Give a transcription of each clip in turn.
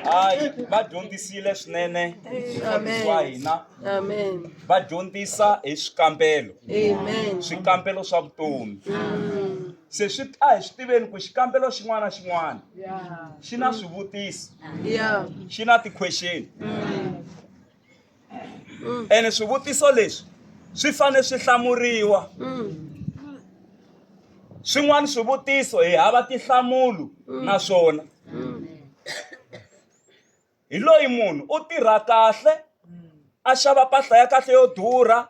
Hayi, va dyondzisile swinene mufundhisi wa hina. Amen. Va dyondzisa hi swikambelo. Amen. Swikambelo swa vutomi. Se swi a hi swi tiveni ku xikambelo xin'wana na xin'wana xi na swivutiso. Xi na ti-question. Ene swivutiso leswi swi fanele swi hlamuriwa. Swin'wana swivutiso hi hava tinhlamulo na swona. Hi loyi munhu u tirha kahle a xava mpahla ya kahle yo durha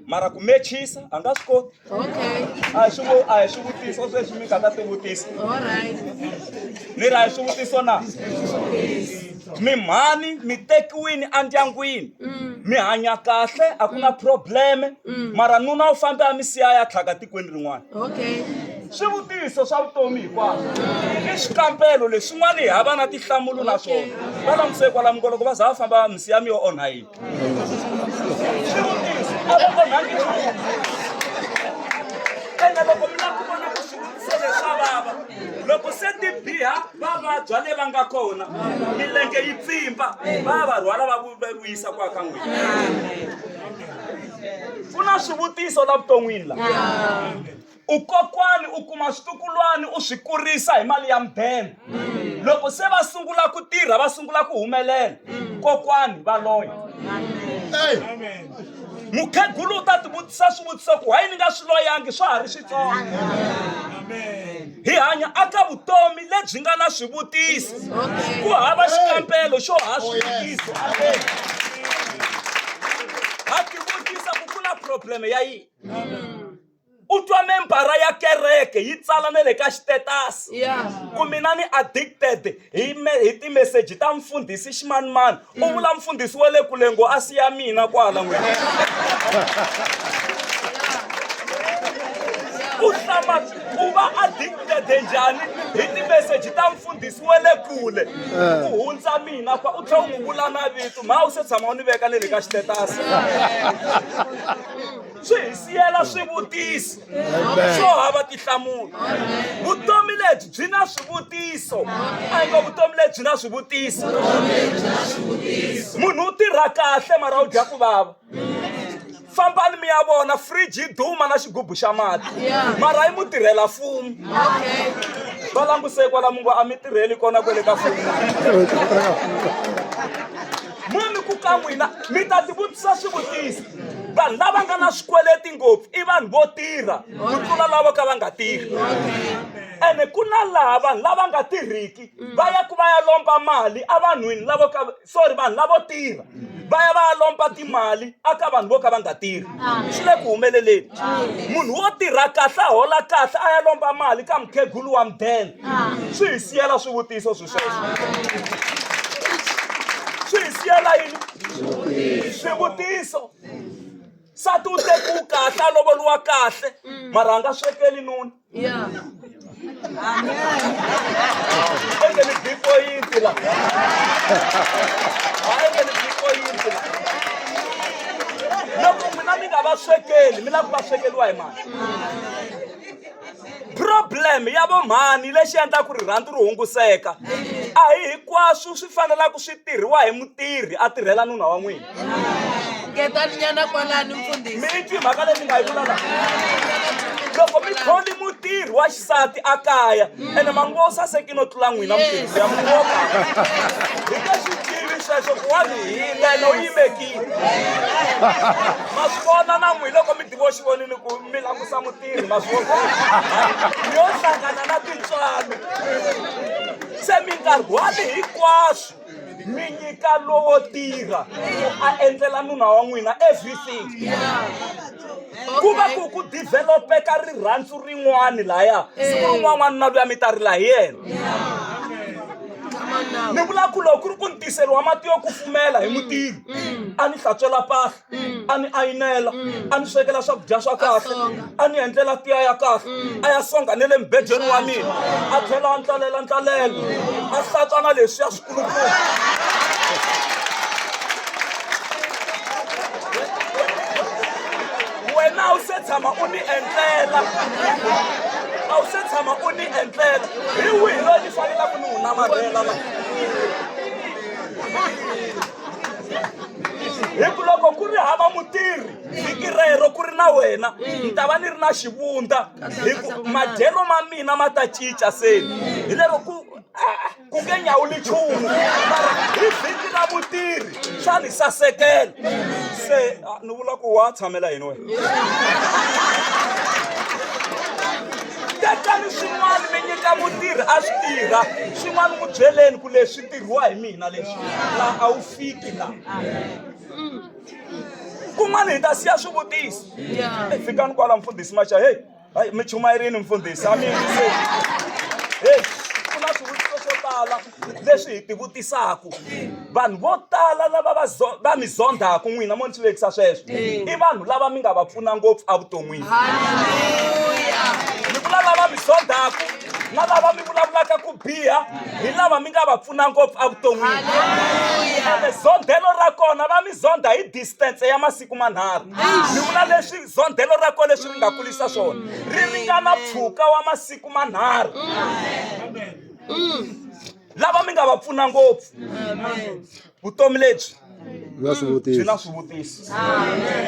mara ku mechisa a nga swi koti. Okay. A hi swi a hi swivutiso sweswi mi nga ta tivutisa. All right. Ni ri a hi swivutiso na? Mi mhani mi tekiwini endyangwini mi hanya kahle a ku na probleme mara nuna u fambe a mi siya a ya tlhaka tikweni rin'wana. Okay. Swivutiso swa vutomi hinkwaswo i swikampelo leswin'wana hi hava na tinhlamulo na swona. Va languse kwala mingo loko va za va famba mi siya mi yo onha yini? Swivutiso a va onhangi nchumu. Ene loko mi lava ku vona ku swivutiso leswi swa vava, loko se ti biha va vabya le va nga kona, milenge yi pfimba, va ya va rhwala va vuyisa kwa ka n'wina. Ku na swivutiso la vuton'wini la. U kokwani u kuma switukulwani u swi kurisa hi mali ya mudende. Loko se va sungula ku tirha va sungula ku humelela, kokwani va loya. Mukhegulu u ta tivutisa swivutiso ku why ni nga swi loyangi swa ha ri switsongo. Hi hanya aka vutomi lebyi nga na swivutiso. Ku hava xikampelo xo ha swivutiso. Amen. Ha tivutisa ku ku na problem ya yini. U twa membara ya kereke yi tsala na le ka xitetasi ku mina ni addicted hi hi timeseji ta mfundhisi ximanimani. U vula mfundhisi wa le kule ngo a siya mina kwala n'wina. U hlama u va addicted njhani hi timeseji ta mfundhisi wa le kule ku hundza mina kwa u tlhela u n'wi vula na vito mha u se tshama u ni veka ni le ka xitetasi. Swi hi siyela swivutiso swo hava tinhlamulo. Vutomi lebyi byi na swivutiso. A hi ngo vutomi lebyi byi na swivutiso. Munhu u tirha kahle mara u dya ku vava. Fambani mi ya vona fridge yi duma na xigubu xa mati mara yi mu tirhela fumu. Va languse kwala mu ngo a mi tirheli kona kwele ka fumu. Mo mi ku ka n'wina mi ta tivutisa swivutiso. Vanhu lava nga na swikweleti ngopfu i vanhu vo tirha ku tlula lavo ka va nga tirhi. Ene ku na laha vanhu lava nga tirhiki va ya ku va ya lomba mali evanhwini lavo ka sorry vanhu lavo tirha va ya va ya lomba timali aka vanhu vo ka va nga tirhi. Swi le ku humeleleni. Munhu wo tirha kahle a hola kahle a ya lomba mali ka mukhegulu wa mudende swi hi siyela swivutiso swi sweswo. Swi hi siyela yini? Swivutiso. Nsati u tekiwe kahle a lovoriwa kahle mara a nga swekeli nuna. Ende ni bipoyinti la. Ende ni bipoyinti la. Loko n'wina mi nga va swekeli mi lava ku va swekeliwa hi mani? Problem ya vo mhani lexi endlaka ku rirhandzu ri hunguseka a hi hinkwaswo swi fanelaka swi tirhiwa hi mutirhi a tirhela nuna wa n'wina. Ketani nyana kwalani mfundhisi. Mi yi twi mhaka leyi ni nga yi vula la? Loko mi tholi mutirhi wa xisati a kaya ene manguva u saseki no tlula n'wina mutirhi luya munhu wo ka hi nge swi tivi sweswo ku wa mi hindza ene u yimekile. Ma swi vona na n'wina loko mi divo xivonini ku mi langusa mutirhi ma swi vona mi yo hlangana na tintswalo se mi nga rhwali hinkwaswo mi nyika lowo tirha ku a endlela nuna wa n'wina everything ku va ku ku developeka rirhandzu rin'wani laya siku rin'wana n'wanuna luya mi ta rila hi yena. Ni vula ku loko ku ri ku ni tiseriwa mati yo kufumela hi mutirhi a ni hlantswela mpahla a ni ayinela a ni swekela swakudya swa kahle a ni endlela tiya ya kahle a ya songa ne le mubedweni wa mina a tlhela a ndlalela ndlalelo a hlantswa na leswiya swikulukumba. Wena a wu se tshama u ni endlela a wu se tshama u ni endlela hi wihi loyi ni fanelaka ni n'wi namarhela la? Hi ku loko ku ri hava mutirhi vhiki rero ku ri na wena ni ta va ni ri na xivundza hi ku madyelo ma mina ma ta cinca seni hi lero ku ku nge nyawuli nchumu mara hi vhiki ra mutirhi swa ni sasekela se ni vula ku wa tshamela yini wena tekani swin'wana mi nyika mutirhi a swi tirha swin'wana n'wi byeleni ku leswi tirhiwa hi mina leswi la a wu fiki la kun'wana hi ta siya swivutiso fikani kwala mfundhisi maxa heyi hayi mi chumayerini mfundhisi a mi yingiseli heyi ku na swivutiso swo tala leswi hi tivutisaka vanhu vo tala lava va va mi zondhaku n'wina mo ni swi vekisa sweswo i vanhu lava mi nga va pfuna ngopfu evuton'wini ni vula lava mi zondhaku na lava mi vulavulaka ku biha hi lava mi nga va pfuna ngopfu evuton'wini ene zondhelo ra kona va mi zondha hi distance ya masiku manharhu ni vula leswi zondhelo ra kona leswi ri nga kulisa swona ri ringana mpfhuka wa masiku manharhu lava mi nga va pfuna ngopfu vutomi lebyi byi na swivutiso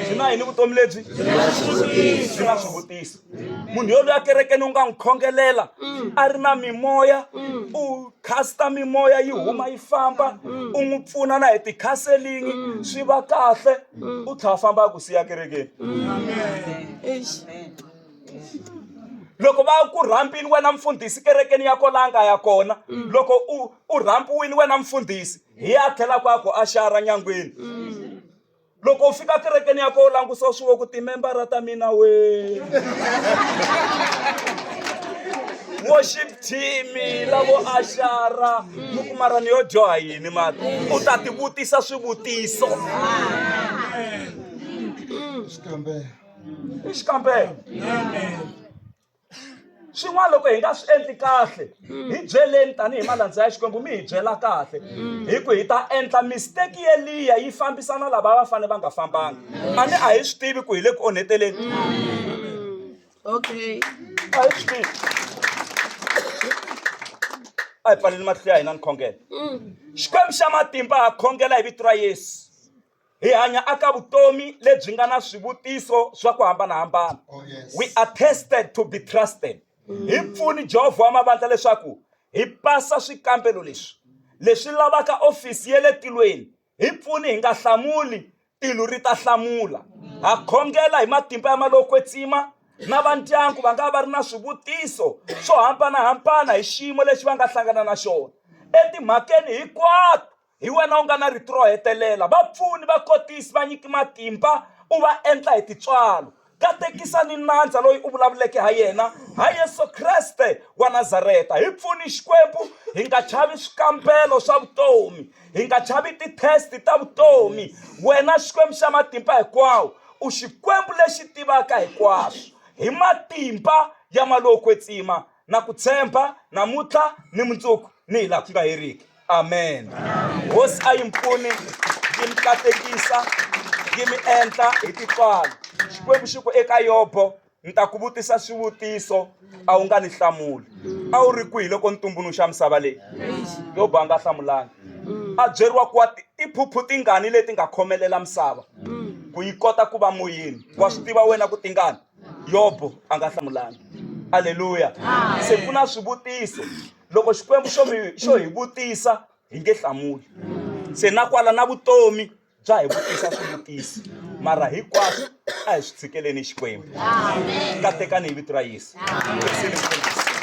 byi na yini vutomi lebyi byi na swivutiso munhu yoloye kerekeni u nga n'wi khongelela a ri na mimoya u khasta mimoya yi huma yi famba u n'wi pfuna na hi ti-counseling swi va kahle u tlhela famba a ku siya kerekeni loko va ku rhambini wena mfundhisi kerekeni ya ko la nga ya kona loko u u rhambiwini wena mfundhisi hi ya tlhela ku a ku axara nyangweni loko u fika kerekeni ya ko u langusa swi vo ku timembara ta mina we worship team lavo axara mi ku mara ni yo dyoha yini mara u ta tivutisa swivutiso i xikambelo Swin'wana loko hi nga swi endli kahle hi byeleni tanihi malandza ya Xikwembu mi hi byela kahle hi ku hi ta endla mistake yeliya yi fambisana lava va fanele va nga fambanga a ni a hi swi tivi ku hi le ku onheteleni Okay. A hi swi tivi a hi pfaleli mahlo ya hina ni khongela Xikwembu xa matimba ha khongela hi vito ra Yesu Hi hanya aka vutomi lebyi nga na swivutiso swa ku hambanahambana. Oh, yes. We are tested to be trusted. Hi pfuni Jehovha wa mavandla leswaku hi pasa swikambelo leswi leswi lavaka ofisi ya le tilweni. Hi pfuni hi nga hlamuli, tilo ri ta hlamula. Ha khongela hi matimba ya malowo kwetsima na va ndyangu va nga va ri na swivutiso swo hambanahambana hi xiyimo lexi va nga hlangana na xona etimhakeni hinkwato Hi wena u nga na rito ro hetelela. Va pfuni, va kotisi, va nyiki matimba, u va endla hi tintswalo. Katekisa ni nandza loyi u vulavuleke ha yena, ha Yesu Kreste wa Nazareta. Hi pfuni, Xikwembu, hi nga chavi swikambelo swa vutomi, hi nga chavi ti-test ta vutomi. Wena Xikwembu xa matimba hinkwawo, u Xikwembu lexi tivaka hinkwaswo. Hi matimba ya Malowo Kwetsima, na ku tshemba, namuntlha ni mundzuku, ni hilaha ku nga heriki. Amen. Hosi a yi mi pfuni, yi mi katekisa, yi mi endla hi tintswalo. Xikwembu xi ku eka Yobo, ni ta ku vutisa swivutiso a wu nga ni hlamuli. A wu ri kwihi loko ni tumbuluxa misava leyi? Yobo a nga hlamulanga. A byeriwa ku wa tiphuphu tingani leti nga khomelela misava ku yi kota ku va moyeni. Wa swi tiva wena ku tingani? Yobo a nga hlamulanga. Aleluya. Se ku na swivutiso loko Xikwembu xo mi xo hi vutisa hi nge hlamuli. Se na kwala na vutomi bya hi vutisa swivutiso mara hinkwaswo a hi swi tshikeleni Xikwembu. Katekani hi vito ra Yesu. Tirhiseni mfundhisi.